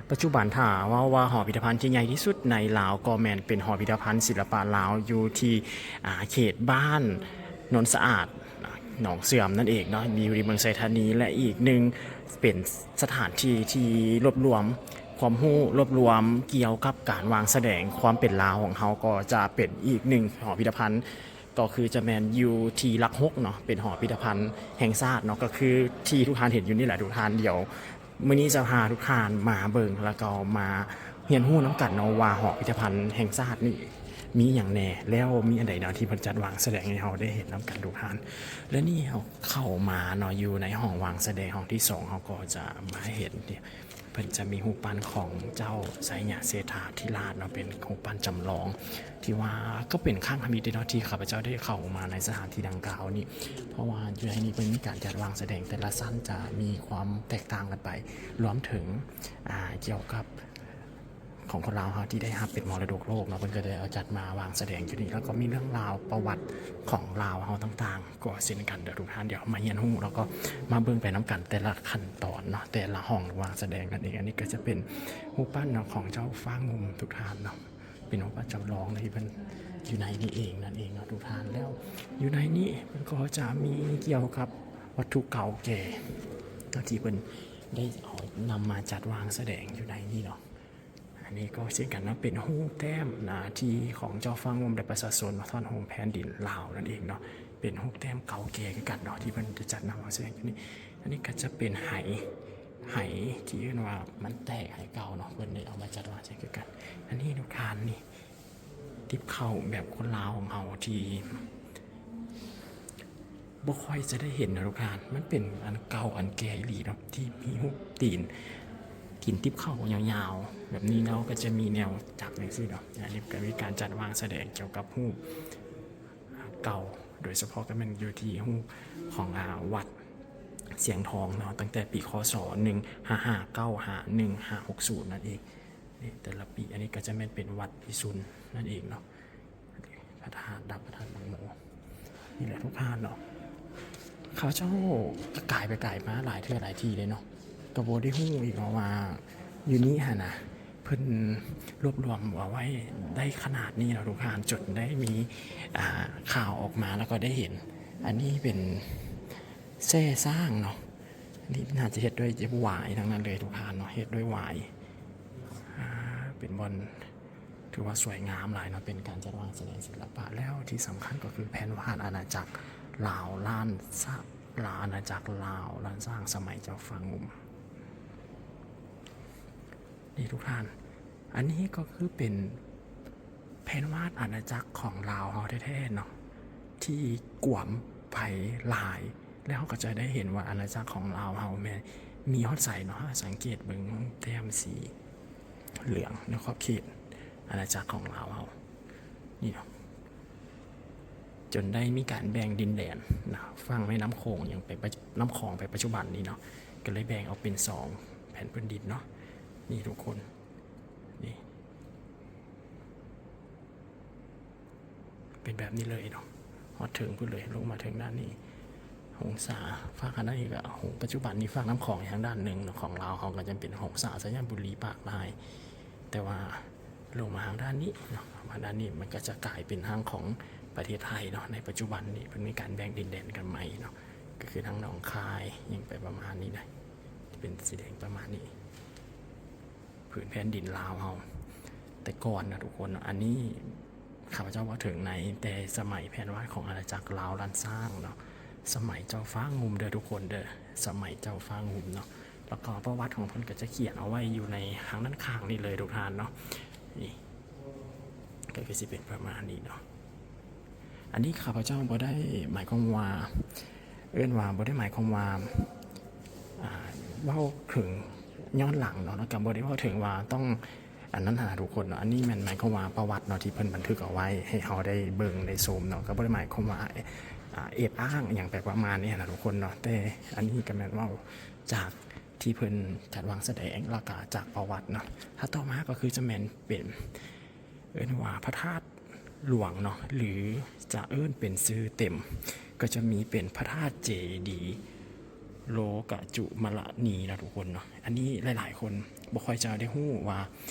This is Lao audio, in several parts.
ປັດຈຸບັນຖ້າເວົ້າວ່າຫໍພິພິທະພັນທີ່ໃຫຍ່ທີ່ສຸດໃນລາວ ກໍແມ່ນເປັນຫໍພິພິທະພັນສິລະປະລາວ ຢູ່ທີ່ ອ່າ ເຂດບ້ານໂນນສະອາດ ໜອງເຊື່ອມນັ້ນເອງເນາະ ມີຢູ່ທີ່ເມືອງໄຊທານີ ແລະ ອີກໜຶ່ງເປັນສະຖານທີ່ທີ່ລວບລວມຄວາມຮູ້ ລວບລວມກ່ຽວກັບການວາງສະແດງຄວາມເປັນລາວຂອງເຮົາ ກໍຈະເປັນອີກໜຶ່ງຫໍພິພິທະພັນ ກໍຄືຈະແມ່ນຢູ່ທີ່ຫຼັກຫົກເນາະ ເປັນຫໍພິພິທະພັນແຫ່ງຊາດເນາະ ກໍຄືທີ່ທຸກທ່ານເຫັນຢູ່ນີ້ແຫຼະທຸກທ່ານ. ດຽວມື້ນີ້ຈະພາທຸກທ່ານມາເບິ່ງ ແລ້ວກໍມາຮຽນຮູ້ນຳກັນເນາະວ່າຫໍພິພິທະພັນແຫ່ງຊາດນີ້ມີຫຍັງແດ່ ແລ້ວມີອັນໃດເນາະທີ່ເພິ່ນຈັດວາງສະແດງໃຫ້ເຮົາໄດ້ເຫັນນຳກັນທຸກທ່ານ. ແລະນີ້ເຮົາເຂົ້າມາເນາະ ຢູ່ໃນຫ້ອງວາງສະແດງຫ້ອງທີສອງ ເຮົາກໍຈະມາເຫັນ ເພິ່ນຈະມີຮູບປັ້ນຂອງເຈົ້າໄຊຍະເສດຖາທິລາດເນາະ ເປັນຮູບປັ້ນຈຳລອງ ທີ່ວ່າກໍເປັນຄັ້ງທຳອິດເດເນາະ ທີ່ຂ້າພະເຈົ້າໄດ້ເຂົ້າມາໃນສະຖານທີ່ດັ່ງກ່າວນີ້ ເພາະວ່າຢູ່ໃນນີ້ເພິ່ນມີການຈັດວາງສະແດງ ແຕ່ລະຊັ້ນຈະມີຄວາມແຕກຕ່າງກັນໄປ ລວມເຖິງ ອ່າ ກ່ຽວກັບຂອງຄົນລາວເຮົາທີ່ໄດ້ຮັບເປັນມໍລະດົກໂລກເນາະ ເພິ່ນກໍໄດ້ເອົາຈັດມາວາງສະແດງຢູ່ນີ້ ແລ້ວກໍມີເລື່ອງລາວປະຫວັດຂອງລາວເຮົາຕ່າງໆ ກໍເຊັ່ນກັນເດີທຸກທ່ານ. ດຽວມາຮຽນຮູ້ ແລ້ວກໍມາເບິ່ງໄປນຳກັນແຕ່ລະຂັ້ນຕອນເນາະ ແຕ່ລະຫ້ອງວາງສະແດງນັ້ນເອງ. ອັນນີ້ກໍຈະເປັນຮູບປັ້ນເນາະ ຂອງເຈົ້າຟ້າງຸ່ມທຸກທ່ານເນາະ ເປັນຮູບປັ້ນຈຳລອງທີ່ເພິ່ນຢູ່ໃນນີ້ເອງນັ້ນເອງເນາະທຸກທ່ານ. ແລ້ວຢູ່ໃນນີ້ເພິ່ນກໍຈະມີກ່ຽວກັບວັດຖຸເກົ່າແກ່ເນາະ ທີ່ເພິ່ນໄດ້ເອົານຳມາຈັດວາງສະແດງຢູ່ໃນນີ້ເນາະ. ອັນນີ້ກໍເຊັ່ນກັນເນາະ ເປັນຮູບແຕ້ມໜ້າທີ່ຂອງເຈົ້າຟ້າງຸ່ມ ແລະ ປະຊາຊົນເນາະ ທ້ອນໂຮມແຜ່ນດິນລາວນັ້ນເອງເນາະ ເປັນຮູບແຕ້ມເກົ່າແກ່ຄືກັນເນາະ ທີ່ເພິ່ນຈະຈັດນຳມາສະແດງຢູ່ນີ້. ອັນນີ້ກໍຈະເປັນໄຫ ໄຫທີ່ເອີ້ນວ່າມັນແຕກ ໄຫເກົ່າເນາະ ເພິ່ນໄດ້ເອົາມາຈັດວາງໃສ່ຄືກັນ. ອັນນີ້ທຸກທ່ານ ນີ້ ຕິບເຂົ້າແບບຄົນລາວຂອງເຮົາທີ່ບໍ່ຄ່ອຍຈະໄດ້ເຫັນເນາະທຸກທ່ານ ມັນເປັນອັນເກົ່າອັນແກ່ອີ່ຫຼີເນາະ ທີ່ມີຮູບຕີນກິນຕິບເຂົ້າຍາວໆແບບນີ້ ແລ້ວກໍຈະມີແນວຈັກຈັ່ງຊີ້ເນາະ. ອັນນີ້ກໍມີການຈັດວາງສະແດງກ່ຽວກັບຮູບເກົ່າ ໂດຍສະເພາະກໍແມ່ນຢູ່ທີ່ຮູບຂອງ ອາ ວັດສຽງທອງເນາະ ຕັ້ງແຕ່ປີ ຄ.ສ. ໜຶ່ງຫ້າຫ້າເກົ້າ ຫາ ໜຶ່ງຫ້າຫົກສູນນັ້ນເອງ. ນີ້ແຕ່ລະປີ ອັນນີ້ກໍຈະແມ່ນເປັນວັດພິຊຸນນັ້ນເອງເນາະ ພະທາດດັບ ພະທາດບັງໂມ ນີ້ແຫຼະທຸກທ່ານເນາະ. ເຂົາເຈົ້າກໍກາຍໄປກາຍມາຫຼາຍເທື່ອຫຼາຍທີ່ເດ້ເນາະ ກໍບໍ່ໄດ້ຮູ້ອີກເນາະວ່າຢູ່ນີ້ຫັ້ນນະ ເພິ່ນລວບລວມເອົາໄວ້ໄດ້ຂະໜາດນີ້ເນາະທຸກທ່ານ ຈົນໄດ້ມີ ອ່າ ຂ່າວອອກມາ ແລ້ວກໍໄດ້ເຫັນ. ອັນນີ້ເປັນແສ້ຊ້າງເນາະ ນີ້ໜ້າຈະເຮັດດ້ວຍຫວາຍທັງນັ້ນເລີຍທຸກທ່ານເນາະ ເຮັດດ້ວຍຫວາຍ. ອ່າ ເປັນບ່ອນ ຖືວ່າສວຍງາມຫຼາຍເນາະ ເປັນການຈັດວາງສະແດງສິລະປະ ແລ້ວທີ່ສຳຄັນກໍຄືແຜນວາດອານາຈັກລາວລ້ານຊ້າງ ລາວ ອານາຈັກລາວລ້ານຊ້າງສະໄໝເຈົ້າຟ້າງຸ່ມ. ນີ້ທຸກທ່ານ ອັນນີ້ກໍຄືເປັນແຜນວາດອານາຈັກຂອງລາວເຮົາແທ້ໆເນາະ ທີ່ກວມໄປຫຼາຍ ແລ້ວເຮົາກໍຈະໄດ້ເຫັນວ່າອານາຈັກຂອງລາວເຮົາແມ່ນມີຮອດໃສເນາະ. ເຮົາສັງເກດເບິ່ງແຕ້ມສີ ເຫຼືອງໃນຂອບເຂດອານາຈັກຂອງລາວເຮົານີ້ເນາະ ຈົນໄດ້ມີການແບ່ງດິນແດນນະ ຝັ່ງແມ່ນ້ຳໂຂງຫຍັງໄປ ປະ ນ້ຳຂອງໄປປັດຈຸບັນນີ້ເນາະ ກໍເລີຍແບ່ງອອກເປັນສອງແຜ່ນພື້ນດິນເນາະ ນີ້ທຸກຄົນ ນີ້ ເປັນແບບນີ້ເລີຍເນາະ ຮອດເທິງພຸ້ນເລີຍ ລົງມາເທິງດ້ານນີ້ຫົງສາ ຝັ່ງທາງດ້ານນີ້ກໍຫົງ ປັດຈຸບັນນີ້ຝັ່ງນ້ຳຂອງທາງດ້ານໜຶ່ງເນາະ ຂອງລາວເຮົາກໍຈະເປັນຫົງສາ ໄຊຍະບູລີ ປາກລາຍ ແຕ່ວ່າລົງມາທາງດ້ານນີ້ເນາະ ມາດ້ານນີ້ມັນກໍຈະກາຍເປັນທາງຂອງປະເທດໄທເນາະ ໃນປັດຈຸບັນນີ້ເພິ່ນມີການແບ່ງດິນແດນກັນໃໝ່ເນາະ ກໍຄືທາງໜອງຄາຍຫຍັງໄປປະມານນີ້ນະ ຈະເປັນສີແດງປະມານນີ້. ພື້ນແຜ່ນດິນລາວເຮົາແຕ່ກ່ອນນະທຸກຄົນເນາະ ອັນນີ້ຂ້າພະເຈົ້າເວົ້າເຖິງໃນແຕ່ສະໄໝແຜ່ນວາດຂອງອານາຈັກລາວລ້ານຊ້າງເນາະ ສະໄໝເຈົ້າຟ້າງຸ່ມເດີທຸກຄົນເດີ ສະໄໝເຈົ້າຟ້າງຸ່ມເນາະ ແລ້ວກໍປະຫວັດຂອງເພິ່ນກໍຈະຂຽນເອົາໄວ້ຢູ່ໃນທາງດ້ານຂ້າງນີ້ເລີຍທຸກທ່ານເນາະ ນີ້ ກໍຄືຊິເປັນປະມານນີ້ເນາະ. ອັນນີ້ຂ້າພະເຈົ້າບໍ່ໄດ້ໝາຍຄວາມວ່າ ເອີ້ນວ່າບໍ່ໄດ້ໝາຍຄວາມວ່າ ອ່າ ເວົ້າເຖິງຍ້ອນຫຼັງເນາະ ແລ້ວກໍບໍ່ໄດ້ເວົ້າເຖິງວ່າຕ້ອງອັນນັ້ນຫັ້ນນະທຸກຄົນເນາະ ອັນນີ້ແມ່ນໝາຍຄວາມວ່າປະຫວັດເນາະ ທີ່ເພິ່ນບັນທຶກເອົາໄວ້ໃຫ້ເຮົາໄດ້ເບິ່ງໄດ້ຊົມເນາະ ກໍບໍ່ໄດ້ໝາຍຄວາມວ່າ ອ່າ ແອບອ້າງຫຍັງໄປປະມານນີ້ຫັ້ນນະທຸກຄົນເນາະ ແຕ່ອັນນີ້ກໍແມ່ນເວົ້າຈາກທີ່ເພິ່ນຈັດວາງສະແດງ ແລ້ວກໍຈາກປະຫວັດເນາະ. ຖ້າຕໍ່ມາກໍຄືຈະແມ່ນເປັນ ເອີ້ນວ່າພະທາດຫຼວງເນາະ ຫຼື ຈະເອີ້ນເປັນຊື່ເຕັມ ກໍຈະມີເປັນພະທາດເຈດີໂລກະຈຸມະລະນີເນາະທຸກຄົນເນາະ. ອັນນີ້ຫຼາຍໆຄົນ ບໍ່ຄ່ອຍຈະໄດ້ຮູ້ວ່າ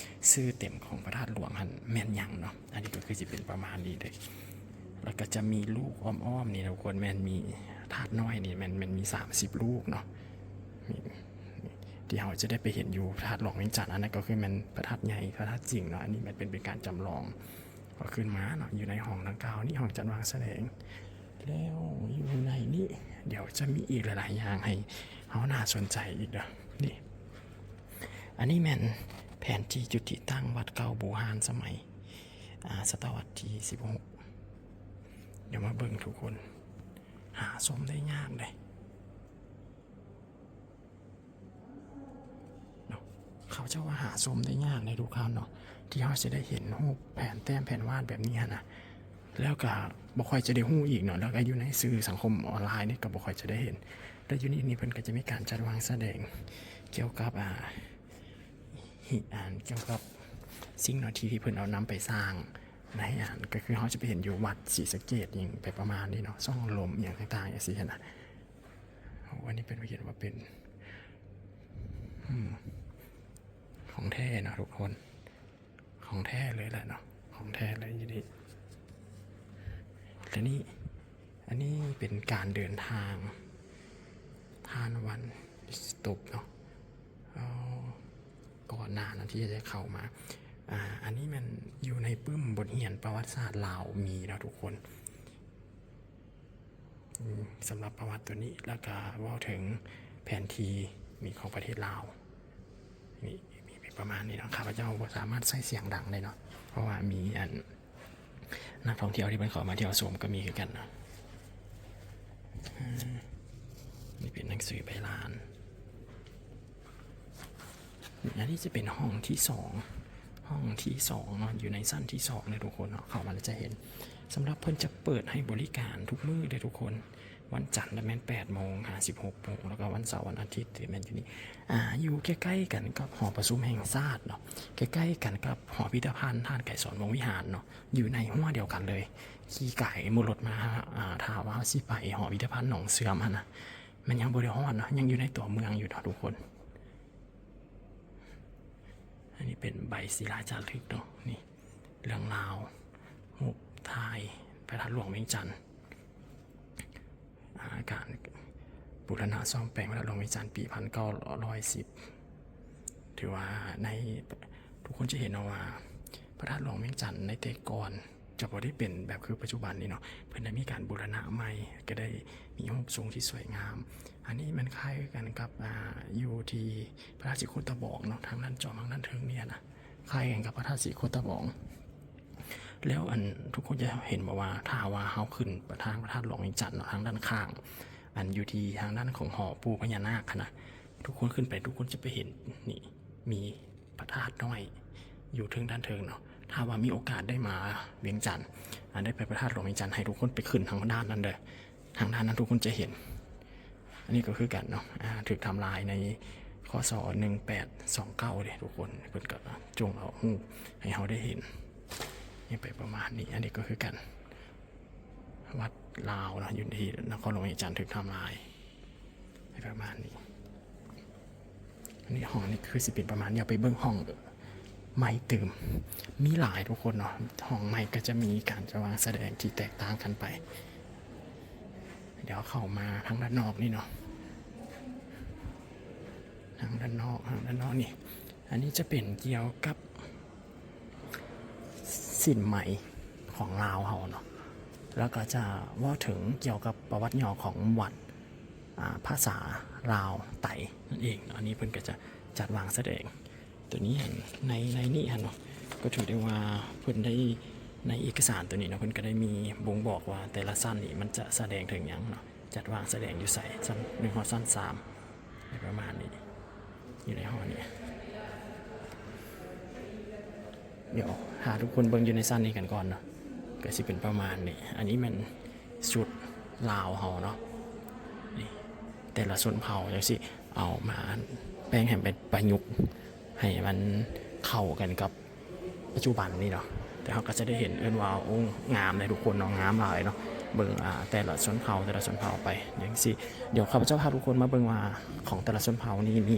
ຊື່ເຕັມຂອງພະທາດຫຼວງຫັ້ນແມ່ນຫຍັງເນາະ. ອັນນີ້ກໍຄືຊິເປັນປະມານນີ້ເດ້. ແລ້ວກໍຈະມີລູກອ້ອມໆນີ້ທຸກຄົນ, ແມ່ນມີທາດນ້ອຍນີ້ ແມ່ນ ແມ່ນມີສາມສິບລູກເນາະ ທີ່ເຮົາຈະໄດ້ໄປເຫັນຢູ່ພະທາດຫຼວງວຽງຈັນ. ອັນນັ້ນກໍຄືແມ່ນພະທາດໃຫຍ່ ພະທາດຈິງເນາະ. ອັນນີ້ແມ່ນເປັນ ເປັນການຈຳລອງ ກໍຂຶ້ນມາເນາະ ຢູ່ໃນຫ້ອງດັ່ງກ່າວນີ້ ຫ້ອງຈັດວາງສະແດງ. ແລ້ວຢູ່ໃນນີ້ ດຽວຈະມີອີກຫຼາຍໆຢ່າງໃຫ້ເຮົາໜ້າສົນໃຈອີກເດີ້. ນີ້ ອັນນີ້ແມ່ນແຜນທີ່ຈຸດຕິດຕັ້ງວັດເກົ່າບູຮານສະໄໝ ອາ ສະຕະວັດທີສິບຫົກ. ດຽວມາເບິ່ງທຸກຄົນ ຫາຊົມໄດ້ຍາກເດ້. ເນາະ ເຂົາເຈົ້າວ່າຫາຊົມໄດ້ຍາກໃນທຸກຄັ້ງເນາະ ທີ່ເຮົາຊິໄດ້ເຫັນຮູບແຜນແຕ້ມແຜນວາດແບບນີ້ຫັ້ນນະ. ແລ້ວກະບໍ່ຄ່ອຍຈະໄດ້ຮູ້ອີກເນາະ, ແລ້ວກະຢູ່ໃນສື່ສັງຄົມອອນລາຍນີ້ກະບໍ່ຄ່ອຍຈະໄດ້ເຫັນ. ແລ້ວຢູ່ນີ້ ນີ້ເພິ່ນກະຈະມີການຈັດວາງສະແດງກ່ຽວກັບ ອ່າ ຫີ ອັນ ກ່ຽວກັບສິ່ງເນາະ ທີ່ ທີ່ເພິ່ນເອົານຳໄປສ້າງໃນ ອັນ ກະຄືເຮົາຈະໄປເຫັນຢູ່ວັດສີສະເກດ ຫຍັງໄປປະມານນີ້ເນາະ, ຊ່ອງລົມ ອີ່ຫຍັງຕ່າງໆ ຈັ່ງຊີ້ຫັ້ນນະ. ໂອ້ ອັນນີ້ເພິ່ນເຮັດວ່າເປັນ ອືມ ຂອງແທ້ເນາະທຸກຄົນ, ຂອງແທ້ເລີຍແຫຼະເນາະ, ຂອງແທ້ເລີຍຢູ່ນີ້. ແລະນີ້ ອັນນີ້ເປັນການເດີນທາງ ທ່ານວັນສະຕັອບເນາະ. ເອົາ ກ່ອນໜ້ານັ້ນທີ່ຈະເຂົ້າມາ ອາ ອັນນີ້ແມ່ນຢູ່ໃນປຶ້ມບົດຮຽນປະຫວັດສາດລາວມີເນາະທຸກຄົນ. ອືມ ສຳລັບປະຫວັດຕົວນີ້ ແລ້ວກະເວົ້າເຖິງແຜນທີ່ມີຂອງປະເທດລາວ ມີ ມີປະມານນີ້ເນາະ. ຂ້າພະເຈົ້າບໍ່ສາມາດໃຊ້ສຽງດັງໄດ້ເນາະ ເພາະວ່າມີອັນ ນັກທ່ອງທ່ຽວທີ່ເພິ່ນເຂົ້າມາທ່ຽວຊົມກໍມີຄືກັນເນາະ. ອາ ນີ້ເປັນໜັງສືໃບລານ. ອັນນີ້ຈະເປັນຫ້ອງທີສອງ ຫ້ອງທີສອງເນາະ ຢູ່ໃນຊັ້ນທີສອງເດີທຸກຄົນເນາະ. ເຂົ້າມາແລ້ວຈະເຫັນ ສຳລັບເພິ່ນຈະເປີດໃຫ້ບໍລິການທຸກມື້ເດີທຸກຄົນ, ວັນຈັນລະແມ່ນແປດໂມງຫາສິບຫົກໂມງ ແລ້ວກໍວັນເສົາວັນອາທິດຈະແມ່ນຢູ່ນີ້. ອາ ຢູ່ໃກ້ໆກັນກັບຫໍປະຊຸມແຫ່ງຊາດເນາະ, ໃກ້ໆກັນກັບຫໍພິພິທະພັນທ່ານໄກສອນວົງວິຫານເນາະ, ຢູ່ໃນຮົ້ວດຽວກັນເລີຍ. ຂີ່ກາຍໝູ່ລົດມາ ອາ ຖ້າວ່າເຮົາຊິໄປຫໍພິພິທະພັນໜອງເຊື່ອມຫັ້ນນະ ມັນຍັງບໍ່ໄດ້ຮອດເນາະ, ຍັງຢູ່ໃນຕົວເມືອງຢູ່ເນາະທຸກຄົນ. ອັນນີ້ເປັນໃບສິລາຈາລຶກເນາະ, ນີ້ເລື່ອງລາວ ຮູບຖ່າຍພະທາດຫຼວງວຽງຈັນ ອາ ການບູລະນະສ້ອມແປງພະທາດຫຼວງວຽງຈັນປີພັນເກົ້າຮ້ອຍສິບ. ຖືວ່າໃນ ທຸກຄົນຈະເຫັນເນາະວ່າ ພະທາດຫຼວງວຽງຈັນໃນແຕ່ກ່ອນ ຈະບໍ່ໄດ້ເປັນແບບຄືປັດຈຸບັນນີ້ເນາະ, ເພິ່ນໄດ້ມີການບູລະນະໃໝ່ ກໍໄດ້ມີຮູບຊົງທີ່ສວຍງາມ. ອັນນີ້ມັນຄ້າຍຄືກັນກັບ ອາ ຢູ່ທີ່ພະທາດສີໂຄດຕະບອງເນາະ, ທາງດ້ານຈອມ ທາງດ້ານເທິງນີ້ນະ ຄ້າຍກັນກັບພະທາດສີໂຄດຕະບອງ. ແລ້ວອັນ ທຸກຄົນຈະເຫັນບໍ່ວ່າ ຖ້າວ່າເຮົາຂຶ້ນໄປທາງພະທາດຫຼວງວຽງຈັນເນາະ, ທາງດ້ານຂ້າງ ອັນຢູ່ທີ່ທາງດ້ານຂອງຫໍປູ່ພະຍານາກຫັ້ນນະ, ທຸກຄົນຂຶ້ນໄປ ທຸກຄົນຈະໄປເຫັນ ນີ້ ມີ ພະທາດນ້ອຍຢູ່ເທິງດ້ານເທິງເນາະ. ຖ້າວ່າມີໂອກາດໄດ້ມາວຽງຈັນ ອາ ໄດ້ໄປພະທາດຫຼວງວຽງຈັນ ໃຫ້ທຸກຄົນໄປຂຶ້ນທາງດ້ານນັ້ນເດີ, ທາງດ້ານນັ້ນທຸກຄົນຈະເຫັນ. ອັນນີ້ກໍຄືກັນເນາະ ອາ ຖືກທຳລາຍໃນ ຄ.ສ. ໜຶ່ງແປດສອງເກົ້າເດ້ທຸກຄົນ, ເພິ່ນກໍຈົ່ງເອົາຮູບໃຫ້ເຮົາໄດ້ເຫັນ. ນີ້ໄປປະມານນີ້. ອັນນີ້ກໍຄືກັນ ວັດລາວເນາະ ຢູ່ທີ່ນະຄອນຫຼວງວຽງຈັນຖືກທຳລາຍ ໃຫ້ປະມານນີ້. ອັນນີ້ຫ້ອງນີ້ຄືຊິເປັນປະມານນີ້. ດຽວໄປເບິ່ງຫ້ອງໃໝ່ຕື່ມ ມີຫຼາຍທຸກຄົນເນາະ. ຫ້ອງໃໝ່ກໍຈະມີການຈະວາງສະແດງທີ່ແຕກຕ່າງກັນໄປ. ດຽວເຂົ້າມາທາງດ້ານນອກນີ້ເນາະ, ທາງດ້ານນອກ ທາງດ້ານນອກນີ້ ອັນນີ້ຈະເປັນກ່ຽວກັບ ສິນໄໝຂອງລາວເຮົາເນາະ, ແລ້ວກໍຈະເວົ້າເຖິງກ່ຽວກັບປະຫວັດຫຍໍ້ຂອງວັດ ອາ ພາສາລາວໄຕນັ້ນເອງ. ອັນນີ້ເພິ່ນກໍຈະຈັດວາງສະແດງຕົວນີ້ໃນ ໃນນີ້ຫັ້ນເນາະ, ກໍຖືໄດ້ວ່າເພິ່ນໄດ້ ໃນເອກະສານຕົວນີ້ເນາະ ເພິ່ນກໍໄດ້ມີບົ່ງບອກວ່າແຕ່ລະຊັ້ນນີ້ມັນຈະສະແດງເຖິງຫຍັງເນາະ. ຈັດວາງສະແດງຢູ່ໃສ ຊັ້ນໜຶ່ງຮອດຊັ້ນສາມ ປະມານນີ້ ຢູ່ໃນຫໍນີ້. ດຽວຫາທຸກຄົນເບິ່ງຢູ່ໃນຊັ້ນນີ້ກັນກ່ອນເນາະ, ກໍຊິເປັນປະມານນີ້. ອັນນີ້ແມ່ນຊຸດລາວເຮົາເນາະ, ນີ້ ແຕ່ລະຊົນເຜົ່າຈັ່ງຊີ້ ເອົາມາແປງໃຫ້ເປັນປະຍຸກ ໃຫ້ມັນເຂົ້າກັນກັບ ປັດຈຸບັນນີ້ເນາະ, ແຕ່ເຮົາກໍຈະໄດ້ເຫັນ ເອີ້ນວ່າ ໂອ້ ງາມເດ້ທຸກຄົນເນາະ, ງາມຫຼາຍເນາະ. ເບິ່ງ ອາ ແຕ່ລະຊົນເຜົ່າ ແຕ່ລະຊົນເຜົ່າໄປຈັ່ງຊີ້. ດຽວຂ້າພະເຈົ້າພາທຸກຄົນມາເບິ່ງວ່າ ຂອງແຕ່ລະຊົນເຜົ່ານີ້ມີ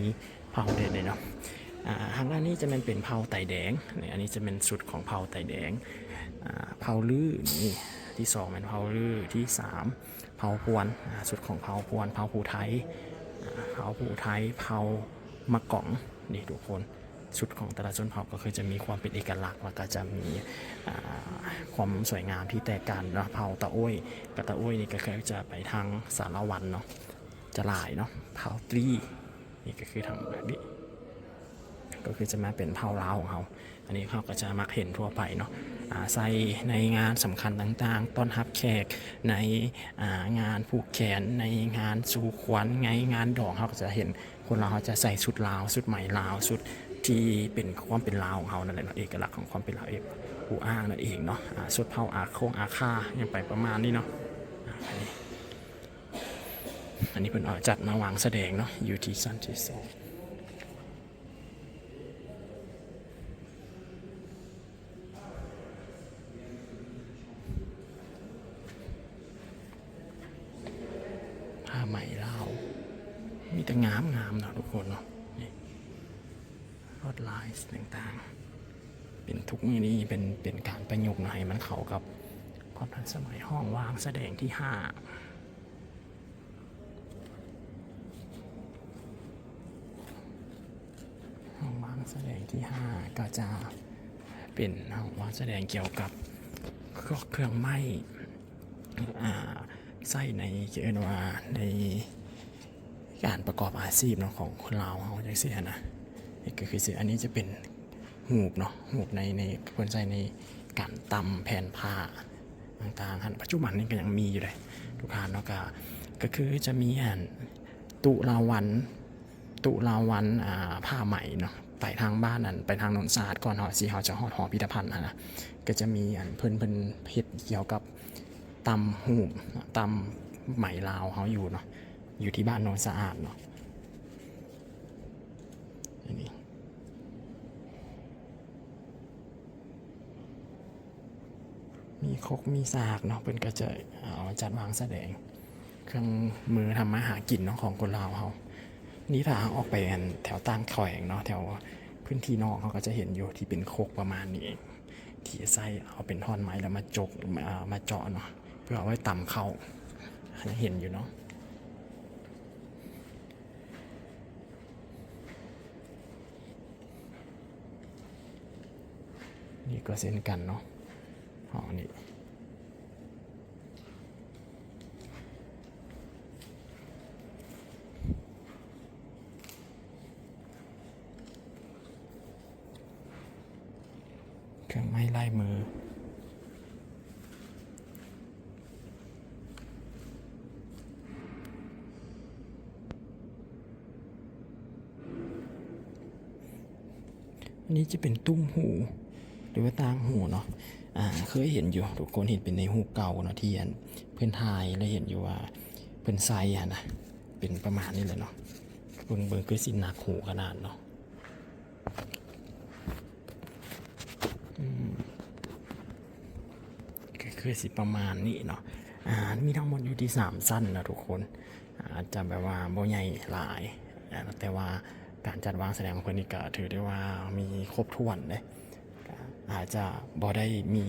ເຜົ່າໃດແດ່ເນາະ. ອ່າ ທາງດ້ານນີ້ຈະແມ່ນເປັນເຜົ່າໄຕແດງ ນີ້ ອັນນີ້ຈະແມ່ນຊຸດຂອງເຜົ່າໄຕແດງ ອ່າ ເຜົ່າລື ນີ້ ທີສອງແມ່ນເຜົ່າລື ທີສາມເຜົ່າພວນ ອ່າ ຊຸດຂອງເຜົ່າພວນ ເຜົ່າພູໄທ ອ່າ ເຜົ່າພູໄທ ເຜົ່າມະກອງ ນີ້ທຸກຄົນ ຊຸດຂອງແຕ່ລະຊົນເຜົ່າກໍຄືຈະມີຄວາມເປັນເອກະລັກ ແລ້ວກໍຈະມີ ອ່າ ຄວາມສວຍງາມທີ່ແຕກຕ່າງເນາະ ເຜົ່າຕາໂອ້ຍ ກະຕາໂອ້ຍນີ້ກໍຄືຈະໄປທາງສາລະວັນເນາະ ຈະຫຼາຍເນາະ ເຜົ່າຕຣີ ນີ້ກໍຄືທາງນີ້ ກໍຄືຈະມາເປັນເຜົ່າລາວຂອງເຮົາ ອັນນີ້ເຮົາກໍຈະມັກເຫັນທົ່ວໄປເນາະ ອ່າ ໃສ່ໃນງານສຳຄັນຕ່າງໆ ຕ້ອນຮັບແຂກ ໃນ ອ່າ ງານຜູກແຂນ ໃນງານສູ່ຂວັນ ໃນງານດອງ ເຮົາກໍຈະເຫັນຄົນລາວ ເຮົາຈະໃສ່ຊຸດລາວ ຊຸດໄໝລາວ ຊຸດທີ່ເປັນຄວາມເປັນລາວຂອງເຮົານັ້ນແຫຼະເນາະ ເອກະລັກຂອງຄວາມເປັນລາວ ເອກ ອູອ້າງນັ້ນເອງເນາະ ອ່າ ຊຸດເຜົ່າອາຄົງອາຄາ ຫຍັງໄປປະມານນີ້ເນາະ ອ່າ ອັນນີ້ ອັນນີ້ເພິ່ນເອົາຈັດມາວາງສະແດງເນາະ ຢູ່ທີ່ຊັ້ນທີສອງ ຜ້າໄໝລາວ ມີແຕ່ງາມໆເນາະທຸກຄົນເນາະ ນີ້ ລວດລາຍຕ່າງໆ ເປັນທຸກມື້ນີ້ເປັນ ເປັນການປະຍຸກເນາະ ໃຫ້ມັນເຂົ້າກັບຄວາມທັນສະໄໝ ຫ້ອງວາງສະແດງທີຫ້າ ຫ້ອງວາງສະແດງທີຫ້າກໍຈະເປັນຫ້ອງວາງສະແດງກ່ຽວກັບພວກເຄື່ອງໄມ້ ອ່າ ໃຊ້ໃນ ເອີ້ນວ່າໃນການປະກອບອາຊີບເນາະ ຂອງຄົນລາວເຮົາຈັ່ງຊີ້ຫັ້ນນະ ນີ້ກໍຄື ອັນນີ້ຈະເປັນ ຮູບເນາະ ຮູບໃນ ໃນ ເພິ່ນໃຊ້ໃນການຕຳແຜ່ນຜ້າຕ່າງໆຫັ້ນ ປັດຈຸບັນນີ້ກໍຍັງມີຢູ່ເດ້ທຸກທ່ານເນາະ ກະ ກໍຄືຈະມີອັນ ຕຸລາວັນ ຕຸລາວັນ ອ່າ ຜ້າໄໝເນາະ ໄປທາງບ້ານ ອັນ ໄປທາງໂນນສະອາດ ກ່ອນເຮົາ ທີ່ເຮົາຈະຮອດຫໍພິທະພັນຫັ້ນນະ ກໍຈະມີອັນ ເພິ່ນ ເພິ່ນເຮັດກ່ຽວກັບຕຳຮູບ ຕຳໄໝລາວເຮົາຢູ່ເນາະ ຢູ່ທີ່ບ້ານໂນນສະອາດເນາະ ອັນນີ້ ມີຄົກມີສາກເນາະ ເພິ່ນກໍຈະເອົາຈັດວາງສະແດງເຄື່ອງມືທຳມາຫາກິນເນາະ ຂອງຄົນລາວເຮົາ ນີ້ຖ້າເຮົາອອກໄປອັນແຖວຕ່າງແຂວງເນາະ ແຖວພື້ນທີ່ນອກ ເຮົາກໍຈະເຫັນຢູ່ທີ່ເປັນຄົກປະມານນີ້ ທີ່ໃຊ້ເອົາເປັນທ່ອນໄມ້ແລ້ວມາຈົກ ມາ ມາເຈາະເນາະ ເພື່ອເອົາໄວ້ຕຳເຂົ້າ ຍັງເຫັນຢູ່ເນາະ. ນີ້ກໍເຊັ່ນກັນເນາະ ຫ້ອງນີ້ ເຄື່ອງໄມ້ລາຍມື. ອັນນີ້ຈະເປັນຕຸ້ມຫູ ຫຼືວ່າຕ່າງຫູເນາະ ອ່າ ເຄີຍເຫັນຢູ່ ທຸກຄົນເຫັນເປັນໃນຮູບເກົ່າເນາະ ທີ່ອັນເພິ່ນຖ່າຍ ແລ້ວເຫັນຢູ່ວ່າເພິ່ນໃສ່ຫັ້ນນະ ເປັນປະມານນີ້ແຫຼະເນາະ ເບິ່ງ ເບິ່ງຄືຊິໜັກຫູຂະໜາດເນາະ. ອືມ ກໍຄືຊິປະມານນີ້ເນາະ ອ່າ ມີທັງໝົດຢູ່ທີ່ສາມຊັ້ນເນາະທຸກຄົນ ອາດຈະແບບວ່າບໍ່ໃຫຍ່ຫຼາຍ ແຕ່ວ່າການຈັດວາງສະແດງຂອງເພິ່ນນີ້ກໍຖືໄດ້ວ່າມີຄົບຖ້ວນເດ້ ອາດຈະບໍ່ໄດ້ມີ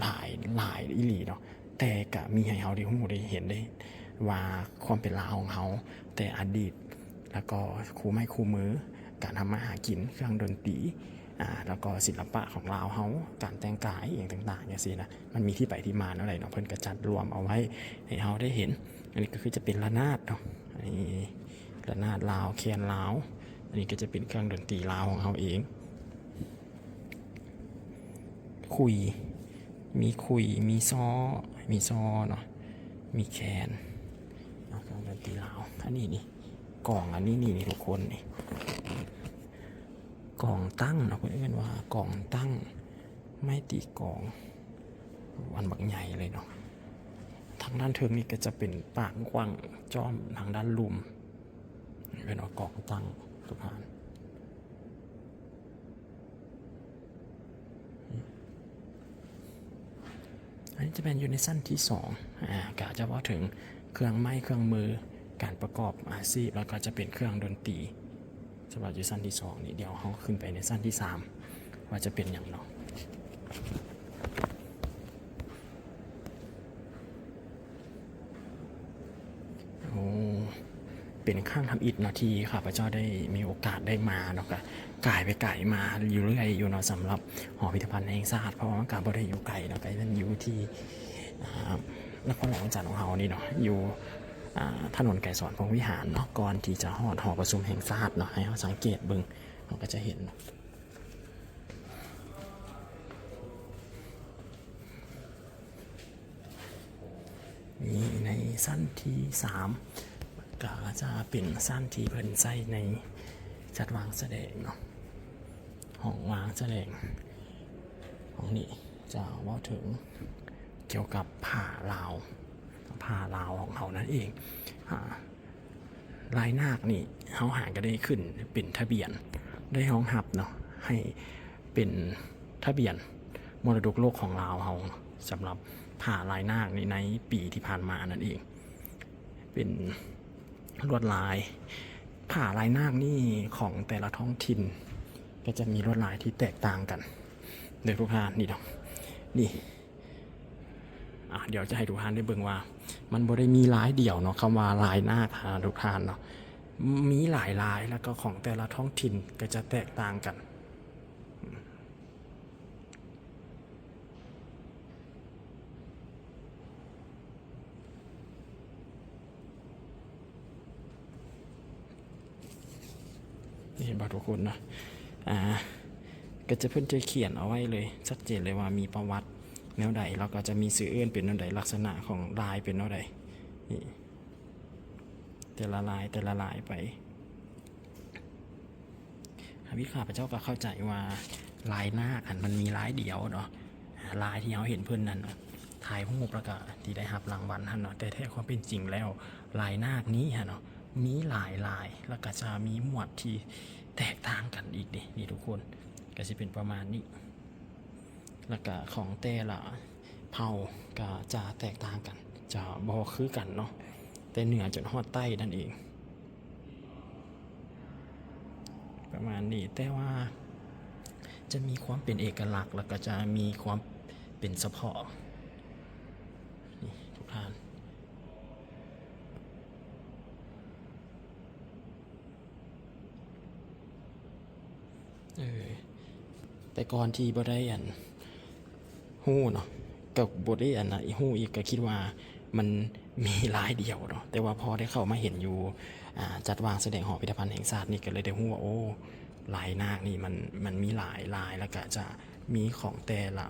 ຫຼາຍ ຫຼາຍອີ່ຫຼີເນາະ ແຕ່ກະມີໃຫ້ເຮົາໄດ້ຮູ້ໄດ້ເຫັນໄດ້ວ່າຄວາມເປັນລາວຂອງເຮົາແຕ່ອະດີດ ແລ້ວກໍຄູ່ໄມ້ຄູ່ມື ການທຳມາຫາກິນ ເຄື່ອງດົນຕີ ອາ ແລ້ວກໍສິລະປະຂອງລາວເຮົາ ການແຕ່ງກາຍອີ່ຫຍັງຕ່າງໆ ຈັ່ງຊີ້ນະ ມັນມີທີ່ໄປທີ່ມາແນວໃດເນາະ ເພິ່ນກໍຈັດລວມເອົາໄວ້ໃຫ້ເຮົາໄດ້ເຫັນ. ອັນນີ້ກໍຄືຈະເປັນລະນາດເນາະ ອັນນີ້ລະນາດລາວ ແຄນລາວ ອັນນີ້ກໍຈະເປັນເຄື່ອງດົນຕີລາວຂອງເຮົາເອງ. ຂຸຍ ມີຂຸຍ ມີຊໍ ມີຊໍເນາະ ມີແຄນເນາະ ເຄື່ອງດົນຕີລາວ. ອັນນີ້ນີ້ ກອງ ອັນນີ້ນີ້ ນີ້ທຸກຄົນນີ້ ກອງຕັ້ງເນາະ ເພິ່ນເອີ້ນວ່າກອງຕັ້ງ ໄມ້ຕີກອງ ອັນບັກໃຫຍ່ເລີຍເນາະ. ທາງດ້ານເທິງນີ້ກໍຈະເປັນປາກກວ້າງຈ້ອມທາງດ້ານລຸ່ມ ເອີ້ນວ່າກອງຕັ້ງ ທຸກທ່ານ. ອັນນີ້ຈະແມ່ນຢູ່ໃນຊັ້ນທີສອງ ອາ ກະຈະເວົ້າເຖິງເຄື່ອງໄມ້ເຄື່ອງມື ການປະກອບອາຊີບ ແລ້ວກໍຈະເປັນເຄື່ອງດົນຕີ ສຳລັບຢູ່ຊັ້ນທີສອງນີ້ ດຽວເຮົາຂຶ້ນໄປໃນຊັ້ນທີສາມ ວ່າຈະເປັນຫຍັງເນາະ. ໂອ້ ເປັນຄັ້ງທຳອິດເນາະ ທີ່ຂ້າພະເຈົ້າໄດ້ມີໂອກາດໄດ້ມາເນາະ ກະກາຍໄປກາຍມາຢູ່ເລື້ອຍຢູ່ເນາະ ສຳລັບຫໍພິພິທະພັນແຫ່ງຊາດ ເພາະວ່າມັນກະບໍ່ໄດ້ຢູ່ໄກເນາະ ກະມັນຢູ່ທີ່ ອ່າ ນະຄອນຫຼວງວຽງຈັນຂອງເຮົານີ້ເນາະ ຢູ່ ອ່າ ຖະໜົນໄກສອນພົມວິຫານເນາະ ກ່ອນທີ່ຈະຮອດຫໍປະຊຸມແຫ່ງຊາດເນາະ. ໃຫ້ເຮົາສັງເກດເບິ່ງ ເຮົາກໍຈະເຫັນເນາະ. ນີ້ໃນຊັ້ນທີສາມ ກໍຈະເປັນຊັ້ນທີ່ເພິ່ນໃຊ້ໃນຈັດວາງສະແດງເນາະ ຫ້ອງວາງສະແດງ ຫ້ອງນີ້ຈະເວົ້າເຖິງກ່ຽວກັບຜ້າລາວ ຜ້າລາວຂອງເຮົານັ້ນເອງ. ອາ ລາຍນາກນີ້ເຮົາຫາກໍໄດ້ຂຶ້ນເປັນທະບຽນ ໄດ້ຮອງຮັບເນາະ ໃຫ້ເປັນທະບຽນມໍລະດົກໂລກຂອງລາວເຮົາ ສຳລັບຜ້າລາຍນາກນີ້ໃນປີທີ່ຜ່ານມານັ້ນເອງ. ເປັນລວດລາຍ ຜ້າລາຍນາກນີ້ຂອງແຕ່ລະທ້ອງຖິ່ນກໍຈະມີລວດລາຍທີ່ແຕກຕ່າງກັນເດີທຸກທ່ານ. ນີ້ເນາະ ນີ້ ອ່າ ດຽວຈະໃຫ້ທຸກທ່ານໄດ້ເບິ່ງວ່າ ມັນບໍ່ໄດ້ມີລາຍດຽວເນາະ ຄຳວ່າລາຍນາກນະທຸກທ່ານເນາະ ມີຫຼາຍລາຍ ແລ້ວກໍຂອງແຕ່ລະທ້ອງຖິ່ນກໍຈະແຕກຕ່າງກັນ. ເຫັນບໍ່ທຸກຄົນເນາະ ອ່າ ກໍຈະ ເພິ່ນຈະຂຽນເອົາໄວ້ເລີຍ ຊັດເຈນເລີຍວ່າມີປະຫວັດແນວໃດ ແລ້ວກໍຈະມີຊື່ເອີ້ນເປັນແນວໃດ ລັກສະນະຂອງລາຍເປັນແນວໃດ ນີ້ ແຕ່ລະລາຍ ແຕ່ລະລາຍໄປ. ທຳອິດຂ້າພະເຈົ້າກໍເຂົ້າໃຈວ່າລາຍນາກຫັ້ນມັນມີລາຍດຽວເນາະ ລາຍທີ່ເຮົາເຫັນເພິ່ນນັ້ນ ຖ່າຍຮູບແລ້ວກໍທີ່ໄດ້ຮັບລາງວັນຫັ້ນເນາະ ແຕ່ແທ້ຄວາມເປັນຈິງແລ້ວ ລາຍນາກນີ້ຫັ້ນເນາະ ມີຫຼາຍລາຍ ແລ້ວກໍຈະມີໝວດທີ່ແຕກຕ່າງກັນອີກເດ້ ນີ້ທຸກຄົນ ກໍຊິເປັນປະມານນີ້ ແລ້ວກະຂອງແຕ່ລະເຜົ່າກະຈະແຕກຕ່າງກັນ ຈະບໍ່ຄືກັນເນາະ ແຕ່ເໜືອຈົນຮອດໃຕ້ນັ້ນເອງ ປະມານນີ້ ແຕ່ວ່າຈະມີຄວາມເປັນເອກະລັກ ແລ້ວກະຈະມີຄວາມເປັນສະເພາະ ນີ້ທຸກທ່ານ. ເອີ ແຕ່ກ່ອນທີ່ບໍ່ໄດ້ ອັນ ຮູ້ເນາະ ກໍບໍ່ໄດ້ ອັນ ຮູ້ອີກ ກໍຄິດວ່າມັນມີລາຍດຽວເນາະ ແຕ່ວ່າພໍໄດ້ເຂົ້າມາເຫັນຢູ່ ອ່າ ຈັດວາງສະແດງຫໍພິພິທະພັນແຫ່ງຊາດນີ້ ກໍເລີຍໄດ້ຮູ້ວ່າ ໂອ້ ລາຍນາກນີ້ມັນ ມັນມີຫຼາຍລາຍ ແລ້ວກໍຈະມີຂອງແຕ່ລະ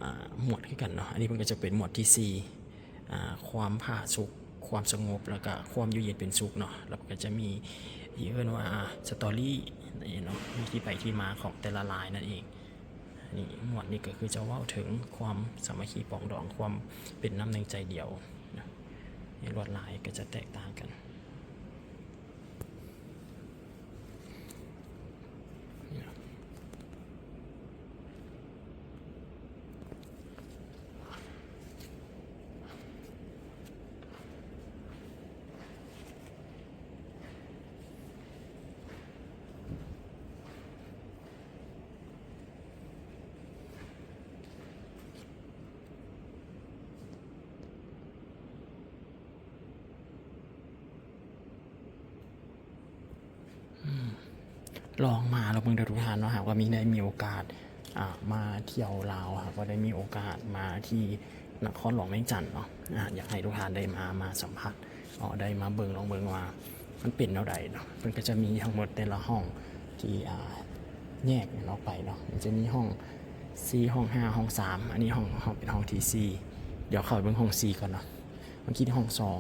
ອ່າ ໝວດຄືກັນເນາະ. ອັນນີ້ເພິ່ນກໍຈະເປັນໝວດທີສີ່ ອ່າ ຄວາມຜາສຸກ ຄວາມສະຫງົບ ແລ້ວກະຄວາມຢູ່ເຢັນເປັນສຸກເນາະ ແລ້ວກະຈະມີທີ່ເອີ້ນວ່າ ສະຕໍຣີ ນີ້ເນາະ ມີທີ່ໄປທີ່ມາຂອງແຕ່ລະລາຍນັ້ນເອງ. ນີ້ ໝວດນີ້ກໍຄືຈະເວົ້າເຖິງຄວາມສາມັກຄີປອງດອງ ຄວາມເປັນນ້ຳໜຶ່ງໃຈດຽວນະ ໃນລວດລາຍກໍຈະແຕກຕ່າງກັນ. ອືມ ລອງມາລອງເບິ່ງເດີທຸກທ່ານເນາະ ຫາກວ່າມີ ໄດ້ມີໂອກາດ ອ່າ ມາທ່ຽວລາວ ຫາກວ່າໄດ້ມີໂອກາດມາທີ່ນະຄອນຫຼວງວຽງຈັນເນາະ ອ່າ ຢາກໃຫ້ທຸກທ່ານໄດ້ມາ ມາສຳຜັດ ເນາະ ໄດ້ມາເບິ່ງ ລອງເບິ່ງວ່າມັນເປັນແນວໃດເນາະ. ເພິ່ນກໍຈະມີທັງໝົດແຕ່ລະຫ້ອງທີ່ ອ່າ ແຍກກັນອອກໄປເນາະ ມັນຈະມີຫ້ອງສີ່ ຫ້ອງຫ້າ ຫ້ອງສາມ ອັນນີ້ຫ້ອງ ຫ້ອງ ເປັນຫ້ອງທີສີ່. ດຽວເຂົ້າໄປເບິ່ງຫ້ອງສີ່ກ່ອນເນາະ ເມື່ອກີ້ຫ້ອງສອງ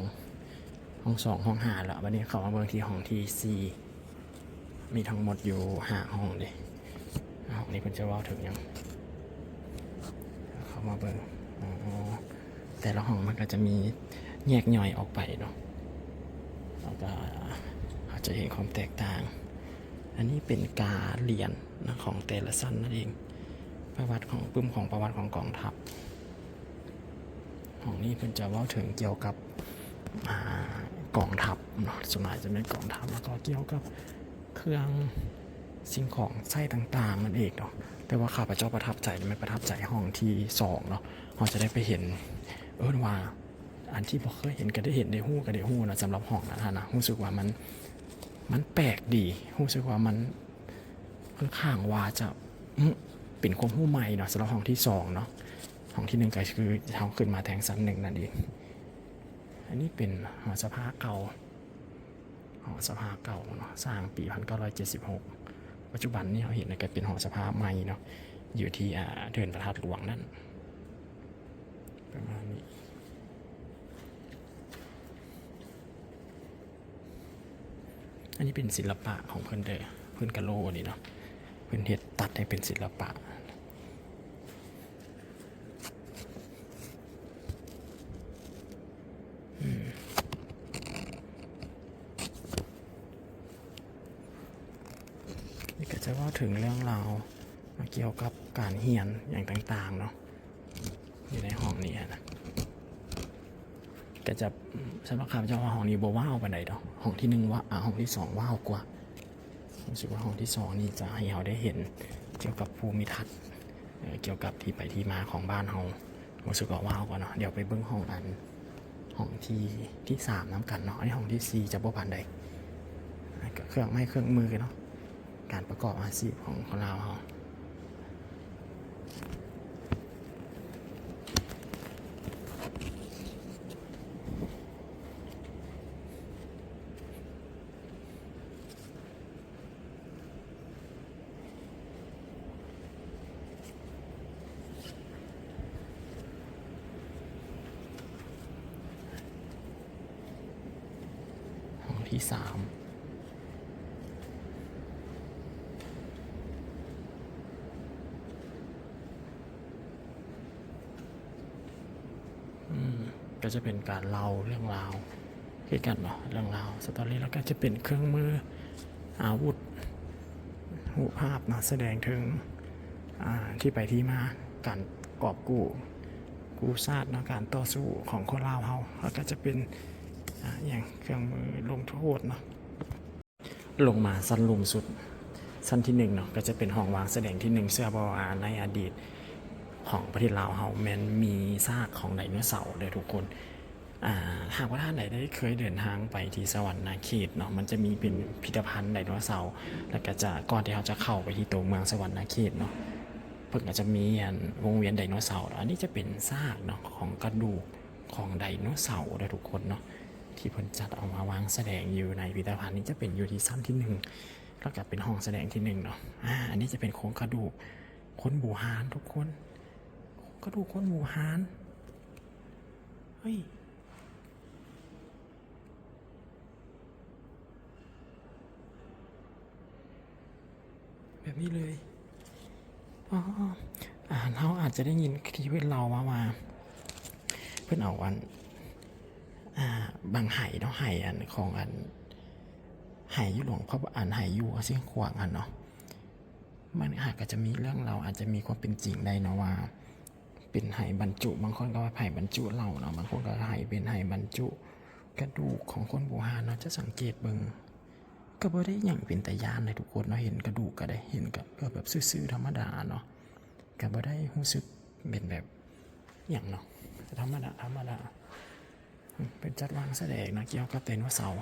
ຫ້ອງສອງ ຫ້ອງຫ້າ ແລ້ວ ບັດນີ້ເຂົ້າມາເບິ່ງທີ່ຫ້ອງທີສີ່ ມີທັງໝົດຢູ່ຫ້າຫ້ອງເດ້. ຫ້ອງນີ້ເພິ່ນຈະເວົ້າເຖິງຫຍັງ? ເຂົ້າມາເບິ່ງ ອໍ ແຕ່ລະຫ້ອງມັນກໍຈະມີແຍກຍ່ອຍອອກໄປເນາະ ແລ້ວກໍເຮົາຈະເຫັນຄວາມແຕກຕ່າງ. ອັນນີ້ເປັນກາຫຼຽນນະ ຂອງແຕ່ລະຊັ້ນນັ້ນເອງ ປະຫວັດຂອງ ປຶ້ມຂອງປະຫວັດຂອງກອງທັບ. ຫ້ອງນີ້ເພິ່ນຈະເວົ້າເຖິງກ່ຽວກັບ ອ່າ ກອງທັບເນາະ, ສ່ວນຫຼາຍຈະແມ່ນກອງທັບ ແລ້ວກໍກ່ຽວກັບເຄື່ອງສິ່ງຂອງໃຊ້ຕ່າງໆນັ້ນເອງເນາະ. ແຕ່ວ່າຂ້າພະເຈົ້າປະທັບໃຈ ແມ່ນປະທັບໃຈຫ້ອງທີສອງເນາະ, ເຮົາຈະໄດ້ໄປເຫັນ ເອີ້ນວ່າ ອັນທີ່ບໍ່ເຄີຍເຫັນກໍໄດ້ເຫັນ ໄດ້ຮູ້ກໍໄດ້ຮູ້ເນາະ. ສຳລັບຫ້ອງນັ້ນຫັ້ນນະ ຮູ້ສຶກວ່າມັນ ມັນແປກດີ, ຮູ້ສຶກວ່າມັນຄ່ອນຂ້າງວ່າຈະ ອື ເປັນຄວາມຮູ້ໃໝ່ເນາະ ສຳລັບຫ້ອງທີສອງເນາະ. ຫ້ອງທີໜຶ່ງກໍຄືເຮົາຂຶ້ນມາແທ່ງຊັ້ນໜຶ່ງນັ້ນເອງ. ອັນນີ້ເປັນຫໍສະພາເກົ່າ, ຫໍສະພາເກົ່າເນາະ, ສ້າງປີພັນເກົ້າຮ້ອຍເຈັດສິບຫົກ. ປັດຈຸບັນນີ້ເຮົາເຫັນກໍເປັນຫໍສະພາໃໝ່ເນາະ, ຢູ່ທີ່ ອ່າ ເດີ່ນພະທາດຫຼວງນັ້ນ ປະມານນີ້. ອັນນີ້ເປັນສິລະປະຂອງເພິ່ນເດີ, ເພິ່ນກະໂລນີ້ເນາະ, ເພິ່ນເຮັດຕັດໃຫ້ເປັນສິລະປະ. ອືມ ນີ້ກໍຈະເວົ້າເຖິງເລື່ອງລາວກ່ຽວກັບການຮຽນຫຍັງຕ່າງໆເນາະ. ຢູ່ໃນຫ້ອງນີ້ຫັ້ນນະ ກໍຈະ ສຳລັບຂ້າພະເຈົ້າວ່າຫ້ອງນີ້ບໍ່ວ້າວປານໃດດອກ. ຫ້ອງທີໜຶ່ງວ່າ ອ່າ ຫ້ອງທີສອງວ້າວກວ່າ. ຮູ້ສຶກວ່າຫ້ອງທີສອງນີ້ຈະໃຫ້ເຮົາໄດ້ເຫັນກ່ຽວກັບພູມິທັດ ເອີ ກ່ຽວກັບທີ່ໄປທີ່ມາຂອງບ້ານເຮົາ. ຮູ້ສຶກວ່າວ້າວກວ່າເນາະ. ດຽວໄປເບິ່ງຫ້ອງອັນ ຫ້ອງທີ ທີສາມນຳກັນເນາະ. ອັນນີ້ຫ້ອງທີສີ່ຈະບໍ່ປານໃດ. ກໍເຄື່ອງໄມ້ເຄື່ອງມືເນາະ. ການປະກອບອາຊີບຂອງຄົນລາວເຮົາ. ຫ້ອງທີສາມ ອືມ ກໍຈະເປັນການເລົ່າເລື່ອງລາວຄືກັນເນາະ, ເລື່ອງລາວ story ແລ້ວກໍຈະເປັນເຄື່ອງມື ອາວຸດ ຮູບພາບເນາະ ສະແດງເຖິງ ອ່າ ທີ່ໄປທີ່ມາ ການກອບກູ້ ກູ້ຊາດເນາະ, ການຕໍ່ສູ້ຂອງຄົນລາວເຮົາ. ແລ້ວກໍຈະເປັນ ອ່າ ຫຍັງ ເຄື່ອງມືລົງໂທດເນາະ. ລົງມາຊັ້ນລຸ່ມສຸດ ຊັ້ນທີໜຶ່ງເນາະ, ກໍຈະເປັນຫ້ອງວາງສະແດງທີໜຶ່ງ. ເຊື່ອບໍ່ວ່າໃນອະດີດຂອງປະເທດລາວເຮົາແມ່ນມີຊາກຂອງໄດໂນເສົາເດີທຸກຄົນ. ອ່າ ຫາກວ່າທ່ານໃດໄດ້ເຄີຍເດີນທາງໄປທີ່ສະຫວັນນະເຂດເນາະ, ມັນຈະມີພິພິທະພັນໄດໂນເສົາ, ແລ້ວກໍຈະ ກ່ອນທີ່ເຮົາຈະເຂົ້າໄປທີ່ຕົວເມືອງສະຫວັນນະເຂດເນາະ, ເພິ່ນກໍຈະມີອັນວົງວຽນໄດໂນເສົາ. ອັນນີ້ຈະເປັນຊາກເນາະ ຂອງກະດູກຂອງໄດໂນເສົາເດີທຸກຄົນເນາະ, ທີ່ເພິ່ນຈັດເອົາມາວາງສະແດງຢູ່ໃນພິພິທະພັນນີ້. ຈະເປັນຢູ່ທີ່ຊັ້ນທີໜຶ່ງ ແລ້ວກໍເປັນຫ້ອງສະແດງທີໜຶ່ງເນາະ. ອາ ອັນນີ້ຈະເປັນໂຄງກະດູກຄົນບູຮານທຸກຄົນ, ໂຄງກະດູກຄົນບູຮານ. ເຮີ້ຍ ແບບນີ້ເລີຍ. ອໍ ອາ ເຮົາອາດຈະໄດ້ຍິນທີ່ເພິ່ນເລົ່າມາວ່າ ເພິ່ນເອົາອັນ ອ່າ ບັ້ງໄຫເນາະ, ໄຫອັນຂອງອັນ ໄຫຢູ່ຫຼວງພະ ອັນໄຫຢູ່ຊຽງຂວາງຫັ້ນເນາະ. ມັນຫາກກໍຈະມີເລື່ອງລາວ ອາດຈະມີຄວາມເປັນຈິງໄດ້ເນາະ ວ່າເປັນໄຫບັນຈຸ, ບາງຄົນກໍວ່າໄຫບັນຈຸເຫຼົ້າເນາະ, ບາງຄົນກໍໄຫເປັນໄຫບັນຈຸກະດູກຂອງຄົນບູຮານເນາະ. ຈະສັງເກດເບິ່ງ ກໍບໍ່ໄດ້ຫຍັງເປັນຕາຢ້ານເລີຍທຸກຄົນເນາະ, ເຫັນກະດູກກໍໄດ້ ເຫັນກໍ ກໍແບບຊື່ໆ ທຳມະດາເນາະ, ກໍບໍ່ໄດ້ຮູ້ສຶກເປັນແບບຫຍັງເນາະ, ທຳມະດາ ທຳມະດາ. ເປັນຈັດວາງສະແດງນະ ກ່ຽວກັບໄດໂນເສົາ,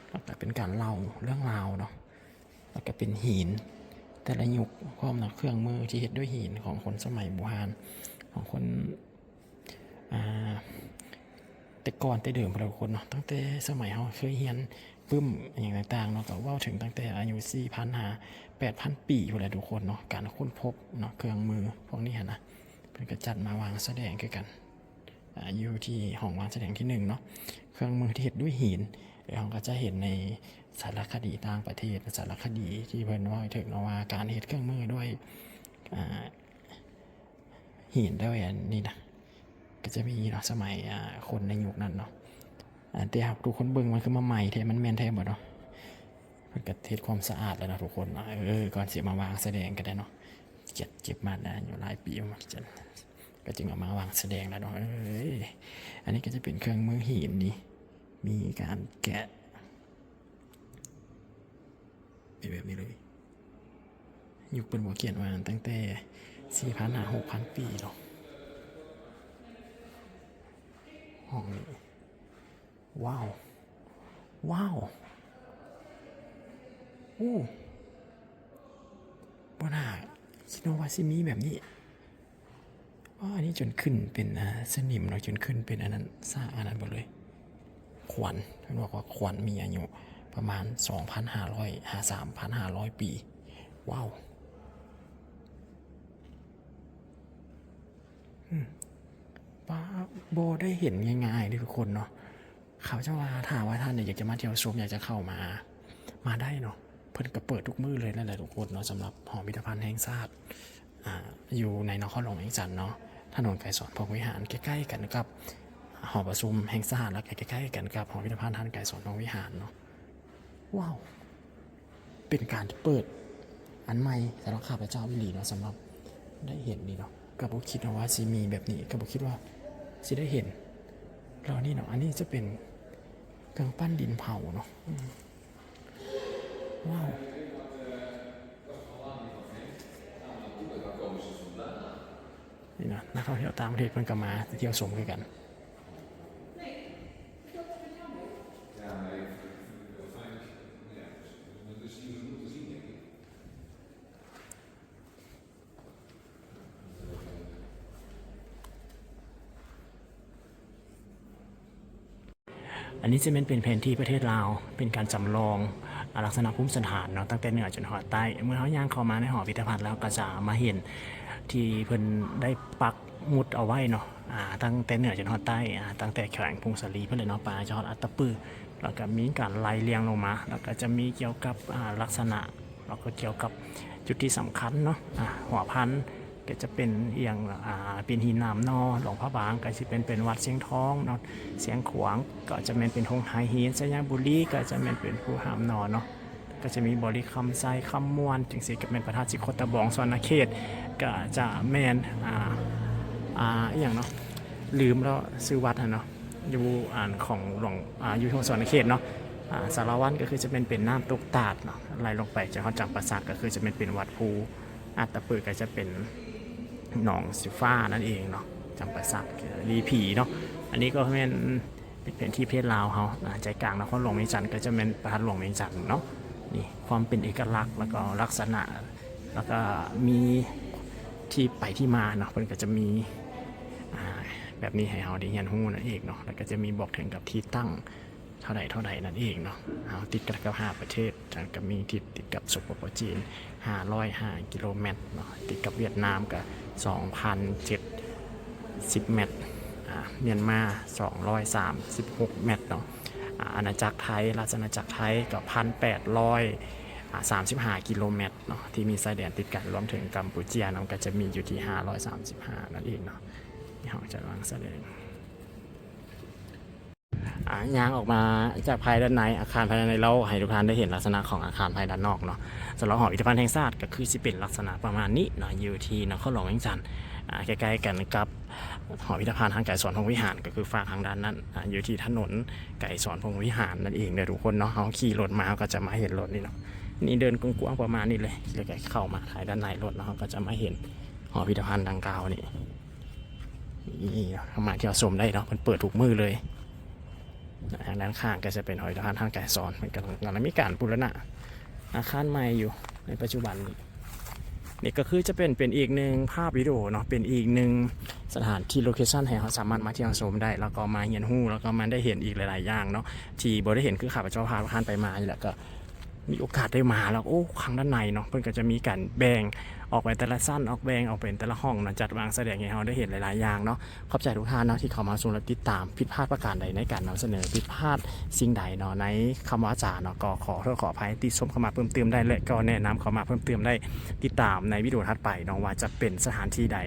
ແລ້ວກໍເປັນການເລົ່າເລື່ອງລາວເນາະ, ແລ້ວກໍເປັນຫີນແຕ່ລະຍຸກພ້ອມເນາະ, ເຄື່ອງມືທີ່ເຮັດດ້ວຍຫີນຂອງຄົນສະໄໝບູຮານ ຂອງຄົນ ອ່າ ແຕ່ກ່ອນແຕ່ເດີມພຸ້ນລະທຸກຄົນເນາະ, ຕັ້ງແຕ່ສະໄໝເຮົາເຄີຍຮຽນປຶ້ມຫຍັງຕ່າງໆເນາະ, ກໍເວົ້າເຖິງຕັ້ງແຕ່ອາຍຸສີ່ພັນຫາແປດພັນປີພຸ້ນລະທຸກຄົນເນາະ, ການຄົ້ນພົບເນາະ ເຄື່ອງມືພວກນີ້ຫັ້ນນະ, ເພິ່ນກໍຈັດມາວາງສະແດງຄືກັນ ອ່າ ຢູ່ທີ່ຫ້ອງວາງສະແດງທີໜຶ່ງເນາະ, ເຄື່ອງມືທີ່ເຮັດດ້ວຍຫີນ. ເຮົາກໍຈະເຫັນໃນສາລະຄະດີຕ່າງປະເທດ, ສາລະຄະດີທີ່ເພິ່ນເວົ້າເຖິງເນາະ ວ່າການເຮັດເຄື່ອງມືດ້ວຍ ອ່າ ຫີນດ້ວຍອັນນີ້ນະ, ກໍຈະມີເນາະ ສະໄໝ ອ່າ ຄົນໃນຍຸກນັ້ນເນາະ. ອ່າ ແຕ່ຫາກທຸກຄົນເບິ່ງ ມັນຄືມາໃໝ່ແທ້ ມັນແມ່ນແທ້ບໍ່ເນາະ? ເພິ່ນກໍເຮັດຄວາມສະອາດແລ້ວເນາະທຸກຄົນເນາະ. ເອີ ກ່ອນຊິເອົາມາວາງສະແດງກໍໄດ້ເນາະ, ເກັບ ເກັບມາແລ້ວຢູ່ຫຼາຍປີ ກໍຈຶ່ງເອົາມາວາງສະແດງແລ້ວເນາະ. ເອີ ອັນນີ້ກໍຈະເປັນເຄື່ອງມືຫີນນີ້ ມີການແກະເປັນແບບນີ້ເລີຍ. ຍຸກເພິ່ນບໍ່ຂຽນວ່າຕັ້ງແຕ່ສີ່ພັນຫາຫົກພັນປີເນາະ. ຫ້ອງນີ້ ວ້າວ ວ້າວ ໂອ້ ບໍ່ໜ້າຄິດເນາະວ່າຊິມີແບບນີ້. ອໍ ອັນນີ້ຈົນຂຶ້ນເປັນ ອ່າ ສະໜິມເນາະ ຈົນຂຶ້ນເປັນອັນນັ້ນ ສາ ອັນນັ້ນເບິດເລີຍ. ຂວັນ ເພິ່ນບອກວ່າຂວັນມີອາຍຸປະມານສອງພັນຫ້າຮ້ອຍຫາສາມພັນຫ້າຮ້ອຍປີ. ວ້າວ ອືມ ປ້າ ບໍ່ໄດ້ເຫັນງ່າຍໆເດ້ທຸກຄົນເນາະ. ເຂົາເຈົ້າວ່າ ຖ້າວ່າທ່ານຢາກຈະມາທ່ຽວຊົມ ຢາກຈະເຂົ້າມາ ມາໄດ້ເນາະ. ເພິ່ນກໍເປີດທຸກມື້ເລີຍນັ້ນແຫຼະທຸກຄົນເນາະ. ສຳລັບຫໍພິພິທະພັນແຫ່ງຊາດ ອາ ຢູ່ໃນນະຄອນຫຼວງວຽງຈັນເນາະ, ຖະໜົນໄກສອນພົມວິຫານ ໃກ້ໆກັນກັບຫໍປະຊຸມແຫ່ງຊາດ ແລ້ວກໍໃກ້ໆກັນກັບຫໍພິພິທະພັນທ່ານໄກສອນພົມວິຫານເນາະ. ວ້າວ ເປັນການເປີດອັນໃໝ່ສຳລັບຂ້າພະເຈົ້າອີ່ຫຼີເນາະ, ສຳລັບໄດ້ເຫັນນີ້ເນາະ. ກໍບໍ່ຄິດເນາະວ່າຊິມີແບບນີ້, ກໍບໍ່ຄິດວ່າຊິໄດ້ເຫັນເຫຼົ່ານີ້ເນາະ. ອັນນີ້ຈະເປັນເຄື່ອງປັ້ນດິນເຜົາເນາະ. ອືມ ວ້າວ ນີ້ນະ ນັກທ່ອງທ່ຽວຕ່າງປະເທດເພິ່ນກໍມາທ່ຽວຊົມຄືກັນ. ອັນນີ້ຈະແມ່ນເປັນແຜນທີ່ປະເທດລາວ, ເປັນການຈຳລອງ ອາ ລັກສະນະພູມສັນຖານເນາະ, ຕັ້ງແຕ່ເໜືອຈົນຮອດໃຕ້. ເມື່ອເຮົາຍ່າງເຂົ້າມາໃນຫໍພິພິທະພັນແລ້ວ ກໍຈະມາເຫັນທີ່ເພິ່ນໄດ້ປັກໝຸດເອົາໄວ້ເນາະ, ອາ ຕັ້ງແຕ່ເໜືອຈົນຮອດໃຕ້, ອາ ຕັ້ງແຕ່ແຂວງຜົ້ງສາລີພຸ້ນແຫຼະເນາະ, ໄປຈອດອັດຕະປື, ແລ້ວກໍມີການໄລ່ລຽງລົງມາ, ແລ້ວກໍຈະມີກ່ຽວກັບ ອາ ລັກສະນະ ແລ້ວກໍກ່ຽວກັບຈຸດທີ່ສຳຄັນເນາະ, ອາ ຫົວພັນກໍຈະເປັນອີ່ຫຍັງ ອາ ເປັນຫີນໜາມໜໍ່, ຫຼວງພະບາງກໍຊິເປັນ ເປັນວັດຊຽງທອງເນາະ, ຊຽງຂວາງກໍຈະແມ່ນເປັນທົ່ງໄຫຫີນ, ໄຊຍະບູລີກໍຈະແມ່ນເປັນພູຫ້າມໜໍ່ເນາະ, ກໍຈະມີບໍລິຄຳໄຊ, ຄຳມ່ວນ ຈັ່ງຊີ້ກໍແມ່ນພະທາດສີໂຄດຕະບອງ, ສະຫວັນນະເຂດກໍຈະແມ່ນ ອາ ອາ ອີ່ຫຍັງເນາະ ລືມແລ້ວຊື່ວັດຫັ້ນເນາະ. ຢູ່ ອັນ ຂອງຫຼວງ ອາ ຢູ່ທີ່ສະຫວັນນະເຂດເນາະ, ອາ ສາລະວັນກໍຄືຈະແມ່ນ ເປັນນ້ຳຕົກຕາດເນາະ, ໄລ່ລົງໄປຈະຮອດຈຳປາສັກ ກໍຄືຈະແມ່ນ ເປັນວັດພູ, ອັດຕະປືກໍຈະເປັນໜອງສີຟ້ານັ້ນເອງເນາະ, ຈຳປາສັກ ຫຼີຜີເນາະ. ອັນນີ້ກໍແມ່ນເປັນແຜນທີ່ປະເທດລາວເຮົານະ, ໃຈກາງນະຄອນຫຼວງວຽງຈັນກໍຈະແມ່ນພະທາດຫຼວງວຽງຈັນເນາະ. ນີ້ຄວາມເປັນເອກະລັກ ແລ້ວກໍລັກສະນະ ແລ້ວກໍມີທີ່ໄປທີ່ມາເນາະ, ເພິ່ນກໍຈະມີ ອາ ແບບນີ້ໃຫ້ເຮົາໄດ້ຮຽນຮູ້ນັ້ນເອງເນາະ, ແລ້ວກໍຈະມີບອກເຖິງກັບທີ່ຕັ້ງເທົ່າໃດເທົ່າໃດນັ້ນເອງເນາະ. ເຮົາຕິດກັບຫ້າປະເທດ, ແລ້ວກໍມີທີ່ຕິດກັບ ສປປ ຈີນ ຫ້າຮ້ອຍຫ້າກິໂລແມັດເນາະ, ຕິດກັບຫວຽດນາມກໍສອງພັນເຈັດສິບແມັດ, ອາ ມຽນມາສອງຮ້ອຍສາມສິບຫົກແມັດເນາະ, ອາ ອານາຈັກໄທ ລາຊະອານາຈັກໄທກໍພັນແປດຮ້ອຍສາມສິບຫ້າກິໂລແມັດ ເນາະ ທີ່ມີຊາຍແດນຕິດກັນ, ລວມເຖິງກຳປູເຈຍນຳ ກໍຈະມີຢູ່ທີ່ຫ້າຮ້ອຍສາມສິບຫ້ານັ້ນເອງເນາະ. ເຮົາຈະວາງສະແດງ ອາ ຍ່າງອອກມາຈາກພາຍດ້ານໃນອາຄານພາຍໃນ ເລົ່າໃຫ້ທຸກທ່ານໄດ້ເຫັນລັກສະນະຂອງອາຄານພາຍດ້ານນອກເນາະ. ສຳລັບຫໍພິພິທະພັນແຫ່ງຊາດ ກໍຄືຊິເປັນລັກສະນະປະມານນີ້ເນາະ, ຢູ່ທີ່ນະຄອນຫຼວງວຽງຈັນ ອາ ໃກ້ໆກັນກັບ ຫໍພິພິທະພັນທ່ານໄກສອນພົມວິຫານ ກໍຄືຟາກທາງດ້ານນັ້ນ ອາ ຢູ່ທີ່ຖະໜົນໄກສອນພົມວິຫານນັ້ນເອງເດີທຸກຄົນເນາະ. ເຮົາຂີ່ລົດມາ ເຮົາກໍຈະມາເຫັນລົດນີ້ເນາະ, ນີ້ເດີນກວ້າງໆປະມານນີ້ເລີຍ, ແລ້ວກໍເຂົ້າມາພາຍດ້ານໃນລົດເນາະ, ເຮົາກໍຈະມາເຫັນຫໍພິພິທະພັນດັ່ງກ່າວນີ້. ນີ້ເຮົາມາທ່ຽວຊົມໄດ້ເນາະ, ເພິ່ນເປີດທຸກມື້ເລີຍ. ທາງດ້ານຂ້າງກໍຈະເປັນຫໍພິພິທະພັນທ່ານໄກສອນ, ເພິ່ນກຳລັງ ກຳລັງມີການບູລະນະອາຄານໃໝ່ຢູ່ໃນປັດຈຸບັນນີ້. ນີ້ກໍຄືຈະເປັນ ເປັນອີກໜຶ່ງພາບວິດີໂອເນາະ, ເປັນອີກໜຶ່ງສະຖານທີ່ ໂລເຄຊັນ ໃຫ້ເຮົາສາມາດມາທ່ຽວຊົມໄດ້ ແລ້ວກໍມາຮຽນຮູ້ ແລ້ວກໍມາໄດ້ເຫັນອີກຫຼາຍໆຢ່າງເນາະ ທີ່ບໍ່ໄດ້ເຫັນ. ຄືຂ້າພະເຈົ້າພາທຸກທ່ານໄປມານີ້ແຫຼະ, ກໍມີໂອກາດໄດ້ມາແລ້ວ ໂອ້ ຂ້າງດ້ານໃນເນາະ ເພິ່ນກໍຈະມີການແບ່ງອອກເປັນແຕ່ລະຊັ້ນ, ອອກ ແບ່ງອອກເປັນແຕ່ລະຫ້ອງເນາະ, ຈັດວາງສະແດງໃຫ້ເຮົາໄດ້ເຫັນຫຼາຍໆຢ່າງເນາະ. ຂອບໃຈທຸກທ່ານເນາະ ທີ່ເຂົ້າມາຊົມ ແລະ ຕິດຕາມ. ຜິດພາດປະການໃດໃນການນຳສະເໜີ, ຜິດພາດສິ່ງໃດເນາະ ໃນຄຳວາຈາເນາະ, ກໍຂໍໂທດຂໍອະໄພ, ຕິຊົມເຂົ້າມາເພີ່ມຕື່ມໄດ້ ແລະ ກໍແນະນຳເຂົ້າມາເພີ່ມຕື່ມໄດ້. ຕິດຕາມໃນວິດີໂອຖັດໄປເນາະ ວ່າຈະເປັນສະຖານທີ່ໃດ.